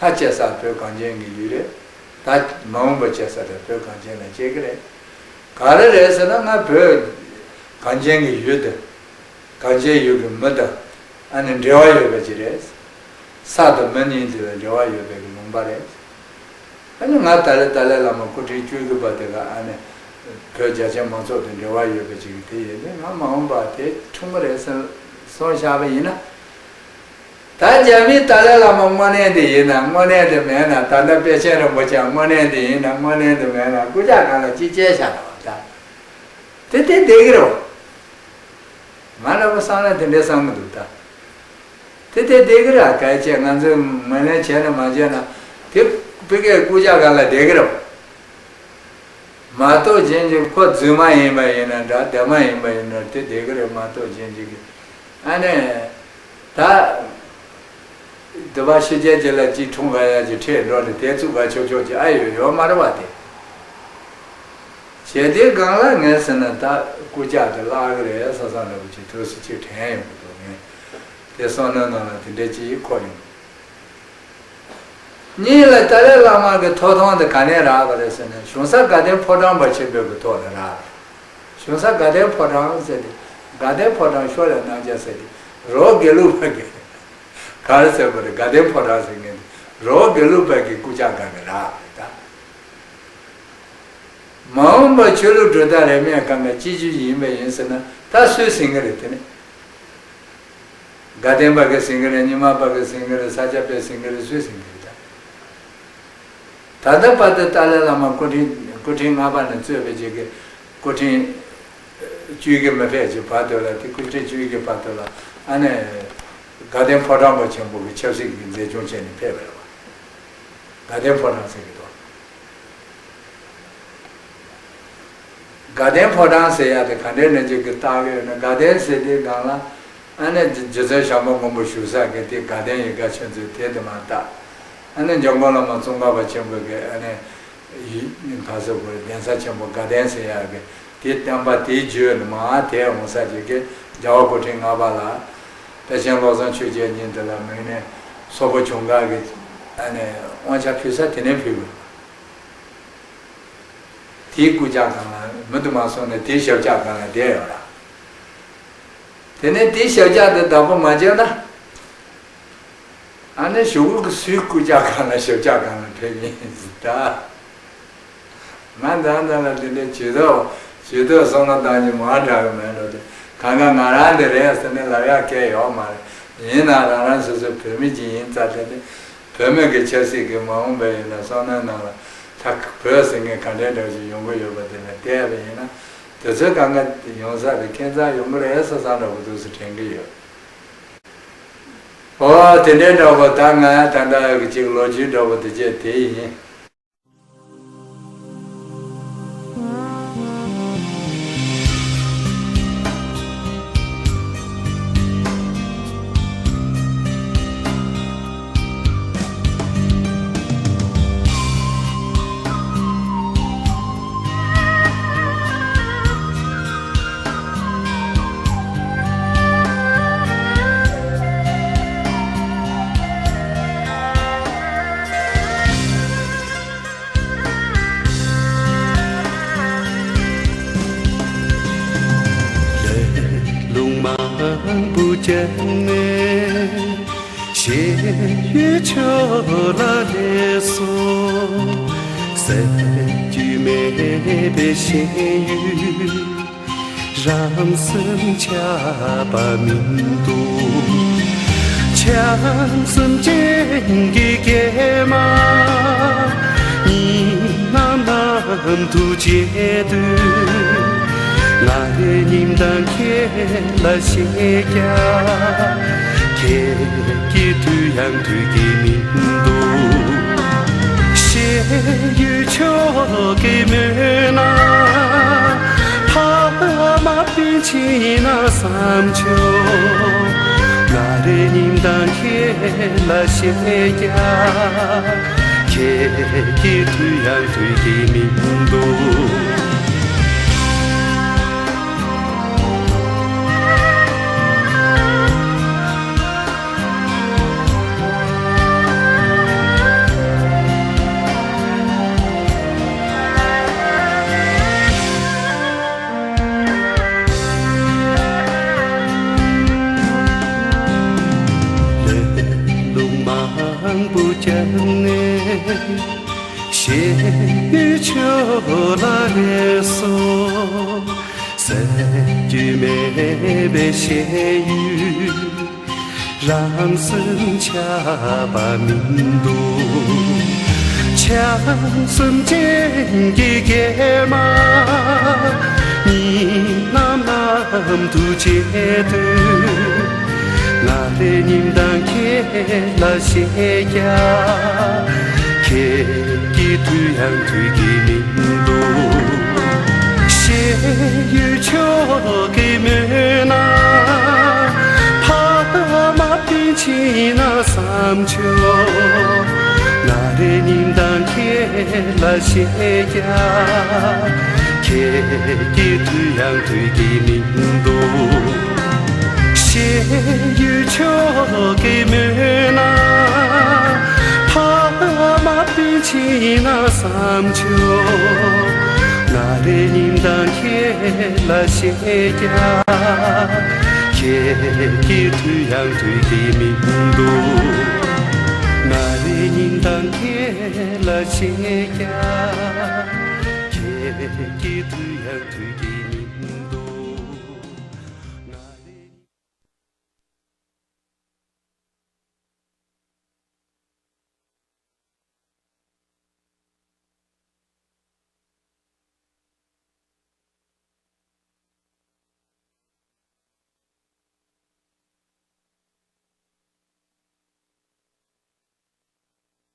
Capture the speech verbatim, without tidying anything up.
ང་སྐྱེ་ས་བོད་གངས་ཅན་གྱི་ཡུལ་རེད། ད་མ་འོངས་པ་སྐྱེ་ས་དེ་བོད་གངས་ཅན་ལ་སྐྱེ་གི་རེད། ག་རེ་རེད་ཟེར་ན། ང་བོད་གངས་ཅན་གྱི་ཡུལ་དེ། གངས་ཅན་ཡུལ་གྱི་མི་དང་ཨ་ནི་འབྲེལ་བ་ཡོད་པ་ཅིག་རེད། ས་དང་མི་གཉིས་དེ་ལ་འབྲེལ་བ་ཡོད་པའི་གི་ལུང་པ་རེད། ཨ་ནི་ང་ཏཱ་ལའི་ཏཱ་ལའི་བླ་མ་སྐུ་ཕྲེང་བཅུ་དགུ་པ་དེ་ག་ཨ་ནི་བོད་རྒྱ་ཆེ་མང་ཚོགས་དང་འབྲེལ་བ་ཡོད་པ་ཅིག་དེ་ཡིན་ནི། ང་མ་འོངས་པ་དེ་ཆུང་མ་རེད་ཟེར་གསུངས་བཞག་པ་ཡིན་ན། ད་རྒྱ་མིའི་ཏཱ་ལའི་བླ་མ་དངོས་གནས་དེ་ཡིན་ན། དངོས་གནས་དེ་མེད་ན། ད་ལྟ་པཎ་ཆེན་རིན་པོ་ཆེ་དངོས་གནས་དེ་ཡིན་ན། དངོས་གནས་དེ་མེད་ན། སྐུ་ཕྱྭ་སྒང་ལ་ཅིག་བཅད་བཞག་ན་བ་ད། དེ་དེ་བསྡད་ཀྱི་རེད་བ། ང་འདྲ་པོ་བསམ་ན་དེ་འདྲའི་བསམ་གྱི་འདུག་ད། དེ་དེ་བསྡད་ཀྱི་རེད། གལ་ཆེ་ང་ཚོས་ངོས་ལེན་བྱས་ན་མ་བྱས་ན། དེ་ཕ་གིའི་སྐུ་ཕྱྭ་སྒང་ལ་བསྡད་ཀྱི་རེད་བ། མ་གཏོགས་གཞན་གྱི་ཁོ་རྫུན་མ་ཡིན་པ་ཡིན་ན་འདྲ། བདེན་མ་ཡིན་པ་ཡིན་ན་དེ་བསྡད་ཀྱི་རེད། མ་གཏོགས་གཞན་གྱི་གི་ཨ་ནི་ད་འདི་པ་ཕྱི་རྒྱལ་གྱི་ལ་ཅིག་འཁྲུངས་ག་ཡ་ཅིག་ཁྲིད་འགྲོ་ནས་དེ་བཙུགས་ག་ཆོག་ཆོག་ཅིག་ཨ་ཡོད་ཡོད་མ་རེད་བ། དེ་བྱས་དེ་སྒང་ལ་ངས་ཟེར་ན་ད་སྐུ་ཕྱྭ་དེ་བརླག་གི་རེད་བསམ་བསམ་འདྲ་པོ་ཅིག་ཐུགས་སུ་ཅིག་དྲན་ཡོང་གི་འདུག་ངས་དེ་བསམ་བློའི་ནང་ལ་དེ་འདྲ་ཅིག་འཁོར་ཡོང་། གཉིས་ལ་ཏཱ་ལའི་བླ་མ་གི་ཐོབ་ཐང་དེ་ག་ནས་རག་པ་རེད་ཟེར་ན། གཞུང་ས་དགའ་ལྡན་ཕོ་བྲང་པ་ཆེན་པོའི་གི་ཐོག་ལ་རག་པ་རེད། གཞུང་ས་དགའ་ལྡན་ཕོ་བྲང་ཟེར་ཏེ། དགའ་ལྡན་ཕོ་བྲང་ཤོ་ལོ་ཀ་གནང་བྱ་ཟེར་ཏེ། རི་བོ་དགེ་ལུགས་པ་གི་ག་རེ་ཟེར་དགོས་རེད། དགའ་ལྡན་ཕོ་བྲང་ཟེར་མཁན་དེ་རི་བོ་དགེ་ལུགས་པ་གི་སྐུ་ཕྱྭ་སྒང་གི་རག་པ་རེད་ད། མ་འོངས་པ་ཆོས་ལུགས་གྲུབ་མཐའ་རིས་མེད་སྒང་གི་སྤྱི་ཆོས་ཡིན་པ་ཡིན་ཟེར་ན་ད་སུས་ཟིན་གི་རེད། དེ་ནི་དགའ་ལྡན་པ་གིས་ཟིན་གི་རེད། རྙིང་མ་པ་གིས་ཟིན་གི་རེད། ས་སྐྱ་པས་ཟིན་གི་རེད། སུས་ཟིན་གི་རེད་ད། ད་ལྟ་བར་དུ་ཏཱ་ལའི་བླ་མ་སྐུ་ཕྲེང་སྐུ་ཕྲེང་ལྔ་པ་ནས་གཙོས་པའི་རྗེས་ཀྱི་སྐུ་ཕྲེང་བཅུ་བཞི་མི་ཕེབས་ཀྱི་བར་དུ་ལ། དེ་སྐུ་ཕྲེང་བཅུ་བཞི་གི་བར་དུ་ལ་ཨ་ནི་དགའ་ལྡན་ཕོ་བྲང་པ་ཆེན་པོ་གི་ཆབ་སྲིད་ཀྱི་མཛད་ཆུང་བྱས་ནས་ཕེབས་པ་རེད་བ། དགའ་ལྡན་ཕོ་བྲང་ཟེར་གྱི་འདུག་དགའ་ལྡན་ཕོ་བྲང་ཟེར་ཡ་དེ་ག་འདྲའི་ནང་བཞིན་གྱི་བཏགས་ཡོད་ན། དགའ་ལྡན་ཟེར་དེའི་སྒང་ལ་ཨ་ནི་རྗེ་བཙུན་བྱམས་པ་མགོན་པོ་བཞུགས་ས་གི་དེ་དགའ་ལྡན་ཡིད་དགའ་ཆོས་མཛོད་དེ་དེ་མ་བཏགས། ཨ་ནི་འཇམ་མགོན་བླ་མ་ཙོང་ཁ་པ་ཆེན་པོ་གི་ཨ་ནི་ཡུལ་ག་ཟེར་དགོས་རེད། གདན་ས་ཆེན་པོ་དགའ་ལྡན་ཟེར་ཡ་གི་དེ་བསྟན་པ་དེའི་བརྒྱུད་ནས་མར་དེ་འོང་ས་ཅིག་གི་རྒྱལ་བ་སྐུ་ཕྲེང་ལྔ་པ་ལ་དཔལ་ཆེན་བློ་བཟང་ཆོས་རྒྱལ་ཉིད་དེ་ལ་དམིགས་ནས་སོག་པོ་ཆུང་ཁག་གི་ཨ་ནི་དབང་ཆ་ཕུལ་ས་དེ་ནས་ཕུལ་དགོས། དེའི་སྐུ་ཕྱྭ་སྒང་ལ་མུ་མཐུད་མ་སོང་ནས་དེའི་ཞབས་ཕྱྭ་སྒང་ལ་བསྡད་ཡོད་ར། དེ་ནས་དེའི་ཞབས་ཕྱྭ་དེ་བདག་པོ་མ་བྱས་ན། ཨ་ནི་གཞུག་གུ་གི་སུའི་སྐུ་ཕྱྭ་སྒང་ལ་ཞབས་ཕྱྭ་སྒང་ལ་ཕེབས་ཡིན་ཟེར་ད། ང་འདྲ་འདྲ་ལ་དེ་འདྲའི་ཇུས་གཏོགས་ཇུས་གཏོགས་བསམ་བློ་བཏང་རྒྱུ་མང་དྲགས་ཀྱི་མེད་འགྲོ་དེ། གང་ག་ང་རང་འདི་རེད་ཟེར་ནས་ལབ་ཡག་གལ་ཡོད་མ་རེད། ཡིན་ན་རང་རང་སོ་སོའི་བོད་མི་ཅིག་ཡིན་ཙང་དེ་ནི་བོད་མི་གི་ཆབ་སྲིད་ཀྱི་མ་འོངས་པ་ཡིན་ན་བསམ་བློའི་ནང་ལ་ད་བོད་ཟེར་མཁན་ག་འདྲའི་འདྲ་ཞིག་ཡོང་གི་ཡོད་པ་དེ་ལ་བལྟས་པ་ཡིན་ན། དེ་ཚོའི་གང་ག་ཡོང་ས་དེ་ཁྱད་མཚར་ཡོང་གི་རེད་བསམ་བསམ་འདྲ་པོ་འདུག་སེ་དྲན་གྱི་ཡོད། ཨོ་དེ་འདྲའི་འདྲ་པོ་ད་ང་ད་ལྟ་གི་ཅིག་ལོ་རྒྱུས་འདྲ་པོ་དེ་བྱས་དེ་ཡིན། ལས་རླུང་མང་པོ་བརྒྱབ་ནས་ཤེས་ཡོན་ཕྱོགས་ལ་སླེབས་སོང་། ཟད་རྒྱུ་མེད་པའི་ཤེས་ཡོན་རང་སེམས་ཆགས་པ་མི་འདུག །བྱམས་སེམས་ཅན་གྱི་སྐྱེས་མ་ཉིན་ནམ་ནམ་དུ་བརྗེད་དུས། ང་རེ་ཉིན་དང་ཁྱེད་ལ་བཤད་རྒྱུ། ཁྱེད་ཀྱི་དུས་ཡང་དུས་ཀྱི་མི་འདུག །ཤེས་ཡོན་ཕྱོགས་ཀྱི་མུན་ནག་ཕ་མ་སྤུན་མཆེད་ཡིན་ན་བསམ་ཆོག །ང་རེ་ཉིན་དང་ཁྱེད་ལ་བཤད་རྒྱུ། ཁྱེད་ཀྱི་དུས་ཡང་དུས་ཀྱི་མི་འདུག་དང་པོ་བརྒྱབ་ནས་ཤེས་ཡོན་ཕྱོགས་ལ་རེ་སོ། ཟད་རྒྱུ་མེད་པའི་ཤེས་ཡོན་རང་སེམས་ཆགས་པ་མི་འདུག། བྱམས་སེམས་ཅན་གྱི་སྐྱེས་མ་ཉིན་ནམ་ནམ་དུ་བརྗེད་དུས། ང་རེ་ཉིན་དང་ཁྱེད་ལ་བཤད་རྒྱུ། ཁྱེད་ཀྱི་དུས་ཡང་དུས་ཀྱི་མི་འདུག། ཤེས་ཡོན་ཕྱོགས་ཀྱི་མོས་ན་ཕ་མ་སྤུན་མཆེད་ན་བསམ་ཆོག། ང་རེ་ཉིན་དང་ཁྱེད་ལ་བཤད་རྒྱུ། ཁྱེད་ཀྱི་དུས་ཡང་དུས་ཀྱི་མི་འདུག། ཤེས་ཡོན་ཕྱོགས་ཀྱི་མོས་ན་ཕ་མ་སྤུན་མཆེད་ན་བསམ་ཆོག། ང་རེ་ཉིན་དང་ཁྱེད་ལ་བཤད་རྒྱུ། ཁྱེད་ཀྱི་དུས་ཡང་དུས་ཀྱི་མི་འདུག། ང་རེ་ཉིན་དང་ཁྱེད་ལ་བཤད་རྒྱུ། ཁྱེད་ཀྱི་དུས་ཡང་དུས་ཀྱི་